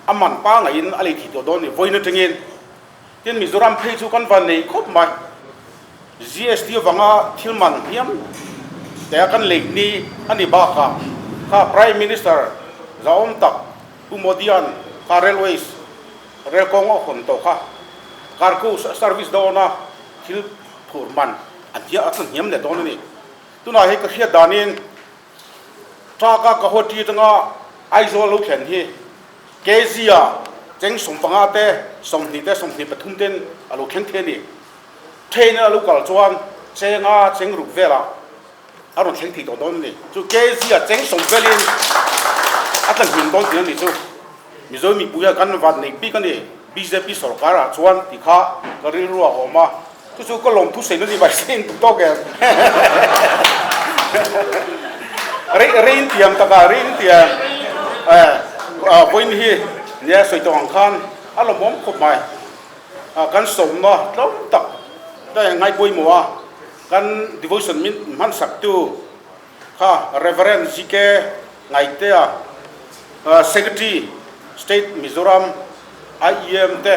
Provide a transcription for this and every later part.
A man pangaiin a lei thei tawh dawn a ni vawiin atangin. Tin, Mizoram phei chu kan van nei khawp mai. GST avanga thil man hniam te a kan lei ni a ni bakah kha Prime Minister zahawm tak Pu Modi-a'n kha Railways rel kawng a hawn tawh kha cargo service dawna thil phur man a hniam leh dawn a ni. Tunah hei ka hriat danin Truck a Guwahati atanga Aizawl lo thlen hi kg ah cheng 15 te, 20 te, 23 ten a lo thleng thei a ni. Train a lo kal chuan chenga cheng ruk velah a rawn thleng thei tawh dawn a ni. Chu kg ah cheng sawm velin a tla hmin dawn tih a ni chu. Mizo mipui ah kan van nei bik a ni. Bjp sorkar ah chuan ti kha ka rilru a awm a, chu chu ka lawmthu sawi na ni mai se in duh tawk em? Rei rei in tiam tak a, rei in tiam eh vawiin hi nia sawi tawh ang khan a lawmawm khawp mai. Kan sawmna tlawm tak ka ngai pawimawh a, kan devotion min hmansak tu kha Rev. GK Ngaitea, Secretary, State Mizoram IEM te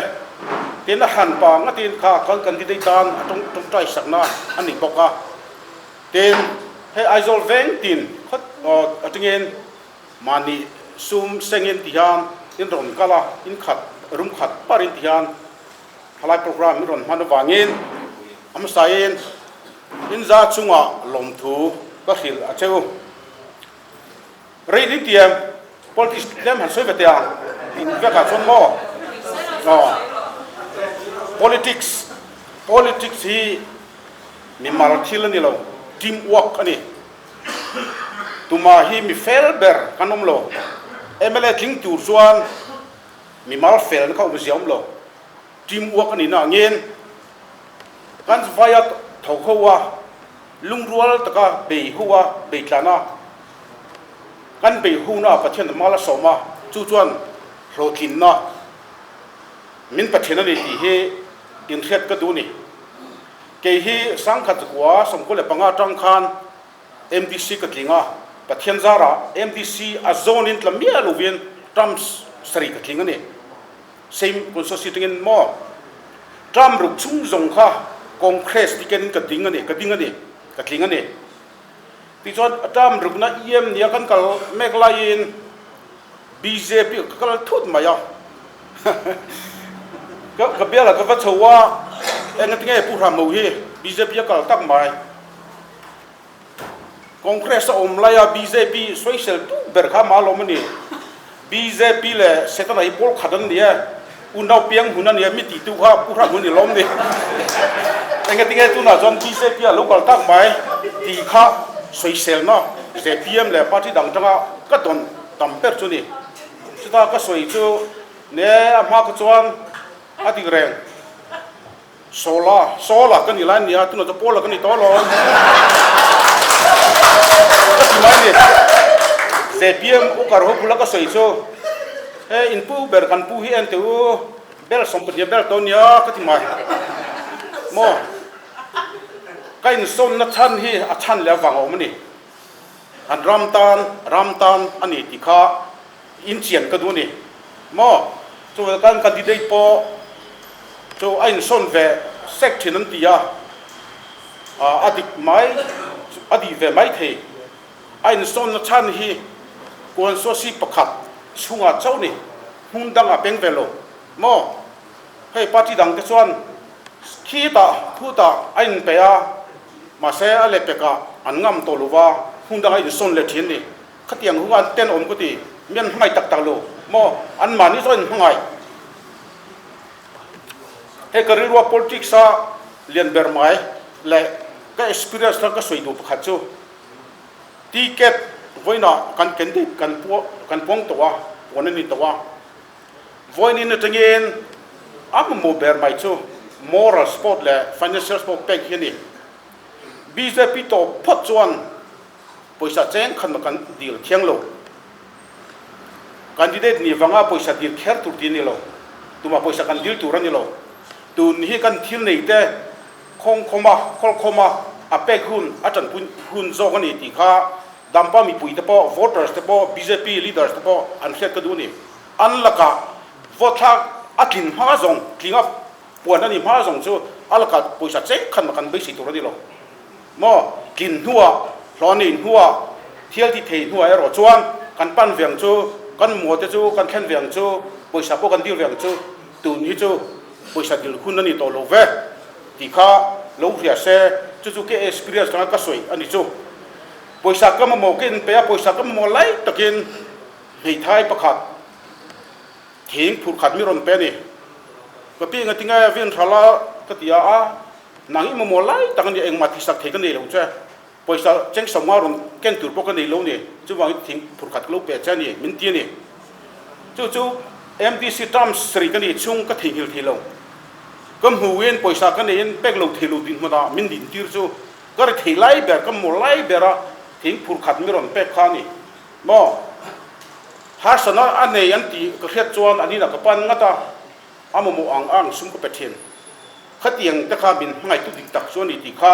tin a hran pa ngatin kha kan candidate tan a tawngtai sakna a ni bawk a. Tin, hei Aizawl veng tin khawt atangin mahni sum sengin ti hian in rawn kal a, in khat rum khat parin ti hian thalai program in rawn hman avangin a hmasain In za chungah lawmthu ka hrilh a che u. Rei ding tiang politics tlem han sawi ve teh ang in vekah chuan maw? Aw. Politics, politics hi mimal thil a ni lo, team work a ni. Tuma hi mi fel ber kan awm lo. Mla tling tur chuan mimal felna kha awmzia awm lo. Team work a nih na angin Kan vaia tho ho a, lungrual taka bei ho a, bei tlan a, kan bei ho na Pathian a mal a sawm a, chu chuan hlawhtlinna min Pathian a ni tih hi inhriat ka duh a ni. Kei hi Sangkhat 1995 atang khan MDC ka tling a, Pathian zarah MDC a zawnin tla miah lovin term sarih ka tling a ni. Same constituency tangin maw term ruk chung zawng kha Congress ticket in ka ding a ni, ka ding a ni, ka tling a ni. Tichuan term rukna EM nia kan kal mek laiin bjp ka kal thut mai a. Ka bialah ka va chho a, engatinge Pu Hramho hi bjp a kal tak mai. Congress a awm laia bjp sawisel tu ber kha mah lawm a ni. Bjp leh Setana hi pawl khat an ni e, unau piang hun a ni e, mi tih tu kha Pu Hram hun ni lawm ni. Engatinge tunah chuan bjp a lo kal tak mai tih kha sawiselna zpm leh party dang tanga ka dawn tam ber chu ni. Chuta ka sawi chu ne a hma kha chuan a dik reng. Sawla, Sawla ka ni lai nia, tunah chu Pawla ka ni tawh alawm. Ka ti mai ni. ZPM ukar ho bula ka sawi chu, he in pu ber kan pu hi en teh u, bel 12 bel tawh nia ka ti mai. Maw? Ka insawnna chhan hi a chhan leh avang a awm a ni. An ram tan, ram tan a ni tih kha in chian ka duh a ni maw? Chuvang kan candidate pawh chu a insawn ve sek thin an ti a, a dik mai, a dih ve mai thei. A insawnna chhan hi constituency pakhat chhungah chauh ni, hmun dangah peng ve lo maw? Hei party dang te chuan khitah khutah a inpeih a, mahse a lehpekah an ngam tawh lo va, hmun dangah a insawn leh thin a ni. Khatiang hunga an tenawm ka ti, mi an hmangaih tak tak lo maw? Anmahni zawk an hmangaih. Hei ka rilrua politics a lian ber mai leh ka experience kha ka sawi duh pakhat chu ticket vawiinah kan candidate kan kan puang tawh a, puan a ni tawh a. Vawiin atangin a mamawh ber mai chu moral support leh financial support pek hi a ni. Bjp tawp phawt chuan Pawisa cheng khan kan dil thiang lo. Candidate nih vanga pawisa dil kher tur ti a ni lo. Tumah pawisa kan dil tur a ni lo. Tun hi kan thil nei te khawng khawm a, khawl khawm a, a pek hun, a tanpui hun zawk a ni tih kha Dampa mipui te pawh, voters te pawh, bjp leaders te pawh an hriat ka duh a ni. An lakah. Vote thlak a tlin hma zawng, tlinga puan a ni hma zawng chu a lakah pawisa cheng khat mah kan beisei tur a ni lo maw? Tlin hnuah, hlawh nei hnuah, thial ti thei hnuah erawh chuan kan pan ve ang chu, kan maw te chu kan thlen ve ang chu, pawisa pawh kan dil ve ang chu, tun hi chu pawisa dil hun a ni tawh lo ve tih kha lo hria se, chu chu ka experience atanga ka sawi a ni chu. Pawisa ka mamawh ka inpe a, pawisa ka mamawh lai takin hmeithai pakhat thing phur khat mi rawn pe a ni. Ka pi enga tinge vin hral a ka ti a, a nang i mamawh lai tak a ni, engmah thisak thei ka nei lo che, pawisa cheng sawmnga rawn ken tur pawh ka nei lo ni, chuvangin thing phur khat ka lo pe che a ni, min ti a ni. Chu chu MDC term sarih ka nih chhung ka theihnghilh thei lo. Ka hmuhin pawisa ka neiin pek lo thei lo dinhmunah min dintir chu Ka ri thei lai ber, ka maw lai bera thing phur khat mi rawn pek kha a ni maw? Harsana a nei an tih ka hriat chuan an inah ka pan ngat a, a mamawh ang ang sum ka pe thin. Khatiang te kha min hmangaihtu dik tak chu a ni tih kha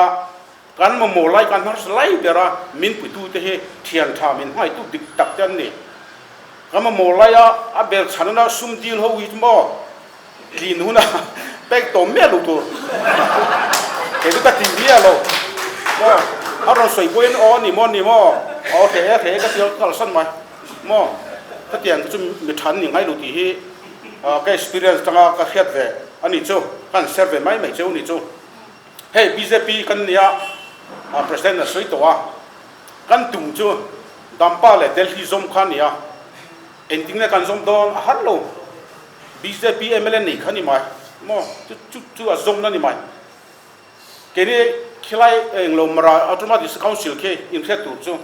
kan mamawh lai, kan harsa lai bera min puitu te hi thian tha min hmangaihtu dik tak te an ni. Ka mamawh laia a bel chhanna sum dil ho hi chu maw? Tlin huna pek tawm miah lo tur kei chu ka ti miah lo maw a rawn sawi pawhin aw ni maw ni maw aw hle e hle e ka ti a kalsan mai maw khatiang te chu mi than ni ngai lo tih hi ka experience tanga ka hriat ve a ni chu ka han share ve mai mai cheu a ni chu hei bjp kan nia president a sawi tawh a kan tum chu Dampa leh Delhi zawm kha a ni a engtin nge kan zawm dawn a har lo. Bjp mla nei kha ni mai maw chu chu chu a zawmna ni mai keini khilai englo mara Autonomous District Council khi inhriat tur chu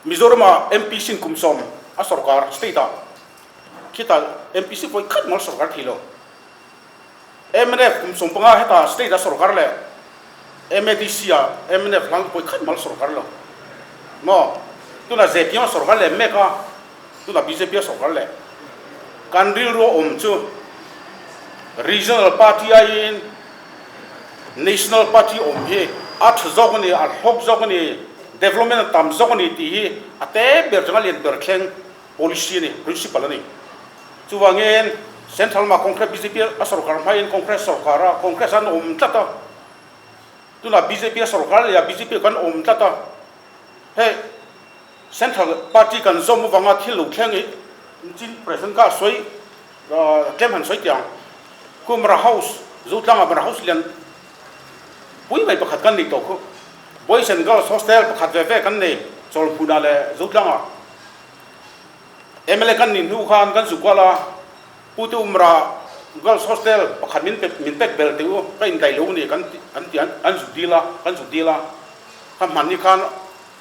Mizoram-ah MP sin kum sawm a sorkar state-ah khitah MP si vawi khat mal sorkar thei lo. Mnf kum 15 heta state a sorkar leh MADC ah mnf hlang pawi khat mal sorkar lo maw tunah zpm a sorkar leh mek a tunah bjp a sorkar leh kan rilru a awm chu regional party aiin national party awm hi a tha zawk a ni a hlawk zawk a ni development a tam zawk a ni tih hi a te ber changa lian ber thleng Policy a ni, principle a ni. Chuvangin Central lamah Congress bjp a sorkar hmain Congress sorkar a, Congress an awm tlat a, tunah bjp a sorkar leh a bjp kan awm tlat a, hei Central party kan zawm avanga thil lo thleng hi chin President kha a sawi tlem han sawi teh ang. Khu Mara House, Zotlangah Mara House lian pui mai pakhat kan nei tawh khu. Boys and Girls Hostel pakhat ve ve kan nei Chawlhmunah leh Zotlangah. Mla kan nih hnu khan kan zuk kual a, Pu Te Umra Girls Hostel pakhat min pe min pek bel teh u, ka indaih lo ni kan ti an ti an zuk dil a, kan zuk dil a, ka hman ni khan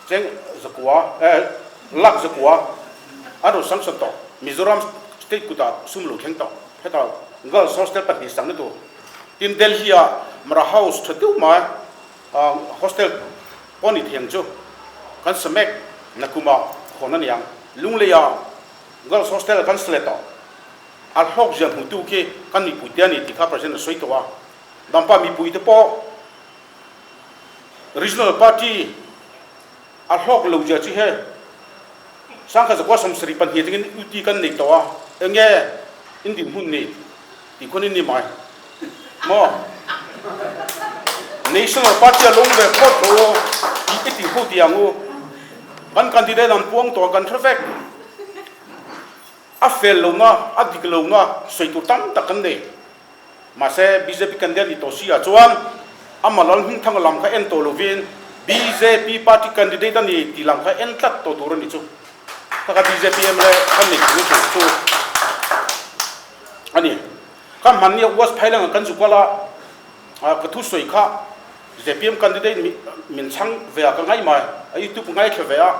cheng zakua eh lakh zakua an rawn sanction tawh, Mizoram state kutah sum lo thleng tawh, heta Girls Hostel pahnih sakna tur, tin Delhi ah Mara House tha deuh mai hostel Pawh ni thiang chu kan sa mek na kumah khawn a niang. Lungleia Girls Hostel kan sa leh tawh. A hlawk ziah hmutu khi kan mipuite a ni tih kha President a sawi tawh a. Dampa mipuite pawh Regional Party a hlawk lo zia chi he Sangkhat zakua 72 atangin UT kan nei tawh a, enge in dinhmun ni? Ti khawn in ni mai maw? National Party a lung ve phawt lo u, tih i tih ho ti ang u. Kan candidate an puang tawh a, kan hre vek. A fel lohna, a dik lohna sawi tur tam tak kan nei. Mahse, bjp candidate ni tawh si ah chuan ama lal hmingthanga lam kha en tawh lovin bjp party candidate a ni tih lam kha en tlat tawh tur a ni chu. Kha kha bjp mla kan nei tur chu a ni. Kha hmanni a West Phailang ah kan zu kual a, ka thu sawi kha zpm candidate min chhang ve a ka ngai mai, a youtube ka ngaithla ve a,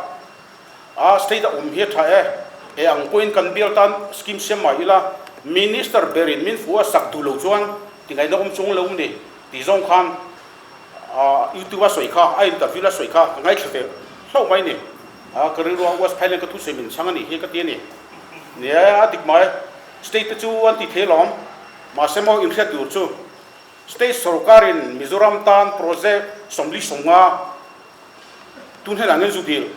a state a awm hi a tha e, e ang pawhin kan bial tan scheme siam mai ila, minister berin min fu a sak duh lo chuan ti ngaihna awm chung lo ni tih zawng khan youtube a sawi kha, a interview la sawi kha ka ngaithla ve hlauh mai ni. Ka rilru a West Phailang ka thu sawi min chhang a nih hi ka ti a ni. Nia a dik mai. State te chu an ti thei alawm. Mahse maw inhriat tur chu State sorkarin Mizoram tan project 45 tun hian an zu dil.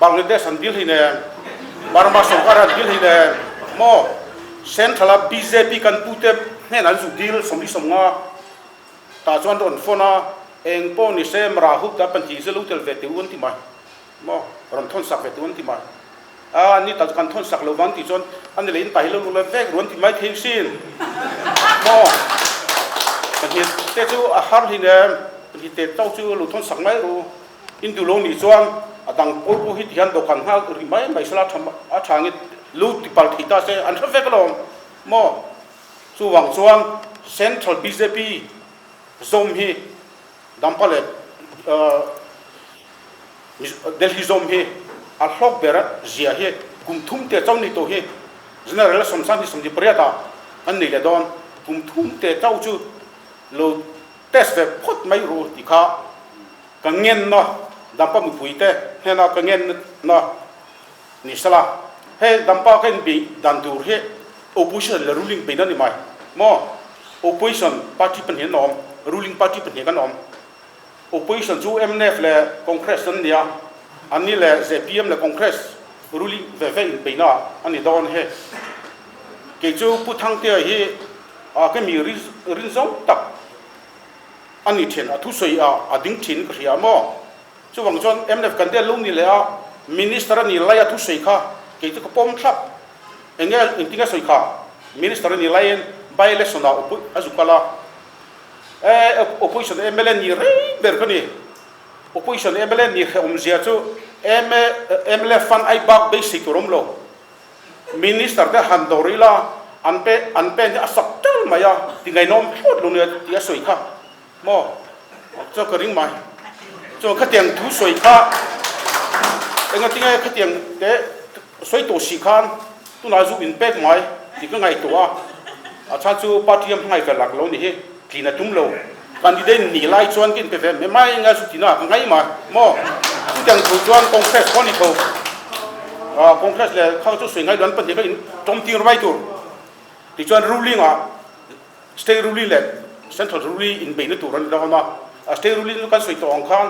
Bangladesh an dil hei nen. Burma sorkar an dil hleinem maw? Central a bjp kan pute hnenah an zuk dil 45 tah chuan rawn phone a, eng pawh ni se Mara hup ta pahnih zia lo tel ve teh u an ti mai maw? Rawn thawn sak ve teh u an ti mai. A ni ta chu kan thawn sak lo vang tih chuan a ni leh in ta hi lo lu let vek ruan ti mai thei sin maw? Pahnih te chu a har hleinem pahnih te chauh chu lo thawn sak mai ru. In duh lo nih chuan a dang pawl pawh hi tihian dawhkan nghal rih mai mai sela tha a tha nge lu ti pal thei ta se an hre vek alawm maw? Chuvang chuan Central bjp zawm hi Dampa leh Delhi zawm hi a hlawk ber zia hi kum thum te chauh ni tawh hi General election 2028 ah kan nei leh dawn kum thum te chauh chu lo Test ve phawt mai ru tih kha ka ngenna Dampa mipuite hnena ka ngenna ni sela, hei Dampa ka inbeih dan tur hi opposition leh ruling beihna ni mai maw? Opposition party pahnih an awm, ruling party pahnih kan awm. Opposition chu mnf leh Congress an nia, anni leh zpm leh Congress ruling ve ve inbeihna a ni dawn he. Kei chu Pu Thangtea hi A ka mi rin zawng tak a ni thin, a thusawi ah a ding thin ka hria maw? Chuvang chuan mnf kan del lo ni leh a, Minister a ni lai a thusawi kha kei chu ka pawm thlap. Enge engtin nge sawi kha? Minister a ni laiin by election ah a zu kal a, e opposition mla ni rei ber ka ni, opposition mla ni hrehawm zia chu mla fund ai bak beisei tur awm lo. Minister te han dawr ila an pe an pen hi a sak tel mai a ti ngainawm thlawt lo nia tih a sawi kha maw chuan ka ring mai chuan khatiang thu sawi kha engatinge khatiang te sawi tawh si khan tunah zu in pek mai tih ka ngaihtuah a a chhan chu party a hmangaih vel lak lo ni hi tlin a tum lo. Candidate nih lai chuan ka inpe ve mai mai eng a chuti na ka ngai mai maw? Chutiang thu chuan Congress pawh a ni tho. Congress leh kha chu sawi ngai lo an pahnih kha in tawm tir mai tur. Tichuan ruling ah state ruling leh central ruling inbeihna tur a ni dawn a. State ruling chu kan sawi tawh ang khan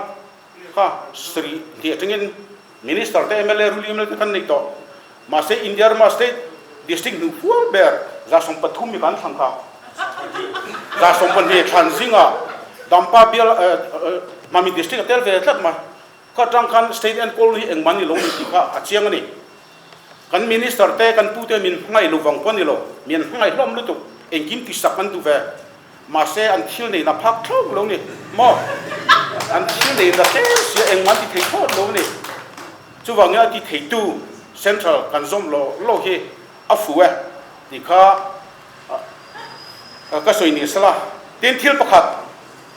kha sarih hnih atangin Minister te mla ruling mla te kan nei tawh. Mahse India rama state district hnu fual ber 13 mi kan thlang kha. 12 thlan zingah Dampa bial Mami district a tel ve tlat mai. Kha atang khan state enkawl hi engmah ni lo ni tih kha a chiang a ni. Kan minister te kan pu te min hmangaih lo vang pawh a ni lo. Mi an hmangaih hlawm lutuk. Engkim tisak an duh ve. Mahse an thil neihna phak thlawk lo ni maw? An thil neihna tlem sia engmah an ti thei thlawt lo ni. Chuvangin a ti theitu Central kan zawm lo lo hi a fu e tih kha ka sawi ni sela. Tin thil pakhat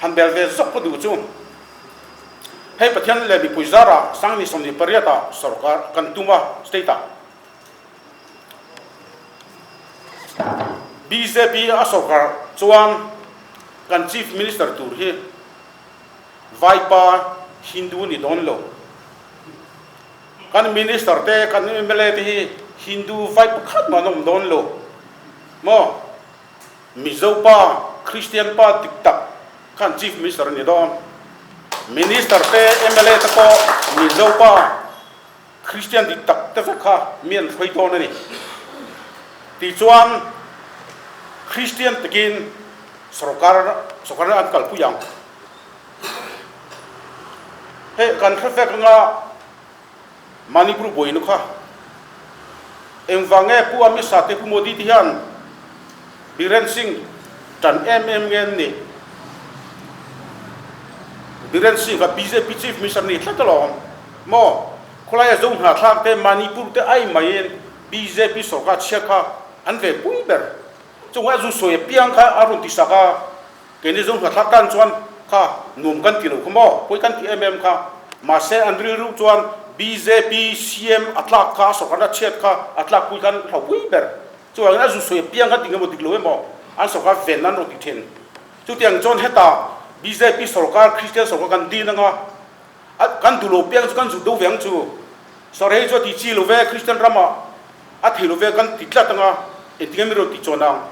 han bel ve zawk ka duh chu hei Pathian leh mipui zarah Sangni 28 ah sorkar kan tum a state ah. Bjp a sorkar chuan kan Chief Minister tur hi Vaipa Hindu ni dawn lo. Kan Minister te, kan mla te hi Hindu vai pakhat mah an awm dawn lo maw? Mizo pa, Christian pa dik tak khan Chief Minister a ni dawn. Minister te, mla te pawh Mizo pa. Kristian dik tak te vek kha mi an hruai dawn a ni. Tichuan, Kristian takin sorkar sorkarna an kalpui ang. Hei kan hre vek anga Manipur buaina kha engvang nge Pu Amit Shah te Pu Modi te hian Biren Singh tan em em nge an nih? Biren Singh kha bjp Chief Minister ni tlat alawm. Maw? Khawlaia zo hnahthlak te Manipur te ai maiin bjp sorkar chhiat kha an ve pui ber. Chungah a zu sawi apiang kha a rawn ti sak a, keini zo hnahthlak tan chuan kha nuam kan ti lo kha maw? Pawi kan ti em em kha. Mahse an rilru chuan bjp CM a tlak kha a sorkarna chhiat kha a tlak pui khan hlau pui ber. Chuvangin a zu sawi apiang kha dik emaw dik lo emaw an sorkar ven nan rawn ti thin. Chutiang chuan hetah bjp sorkar Christian sorkar kan din anga A kan duh lo piang chu kan zut deuh ve ang chu. Sawrhei chu a ti chi lo ve, Kristian ramah a thei lo ve kan ti tlat anga engtin nge mi rawn ti chuan ang.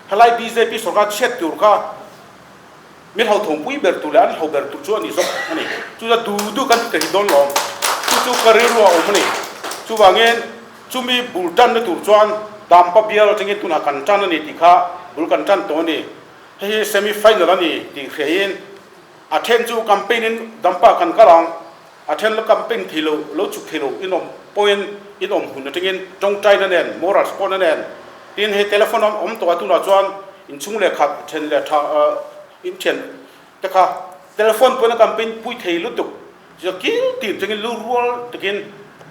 Helai bjp sorkar chhiat tur kha mi hlauthawng pui ber tur leh an hlau ber tur chu a ni zawk a ni. Chu chuan duh duh kan ti ta hi dawn lawm. Chu chu ka rilru a awm a ni. Chuvangin. Chumi bul tanna tur chuan Dampa bial atangin tunah kan tan a ni tih kha bul kan tan tawh a ni. Hei hi semi final a ni tih hriain a then chu campaign in Dampa kan kal ang, a then la campaign thei lo, lo chhuk thei lo in awm pawhin in awm hun atangin tawngtaina nen, moral support na nen tin hei telephone a awm tawh a tunah chuan inchhung leh khat then leh tha in thian te kha telephone pawhin a campaign pui thei lutuk. Chu kil tir chungin lu rual takin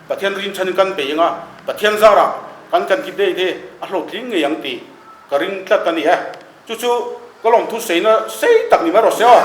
Pathian rinchhanin kan bei ang a, Pathian zarah kan kan ti dei te a hlawhtling ngei ang tih ka ring tlat a ni e. Chu chu ka lawmthu seina sei tak ni mai rawh se aw.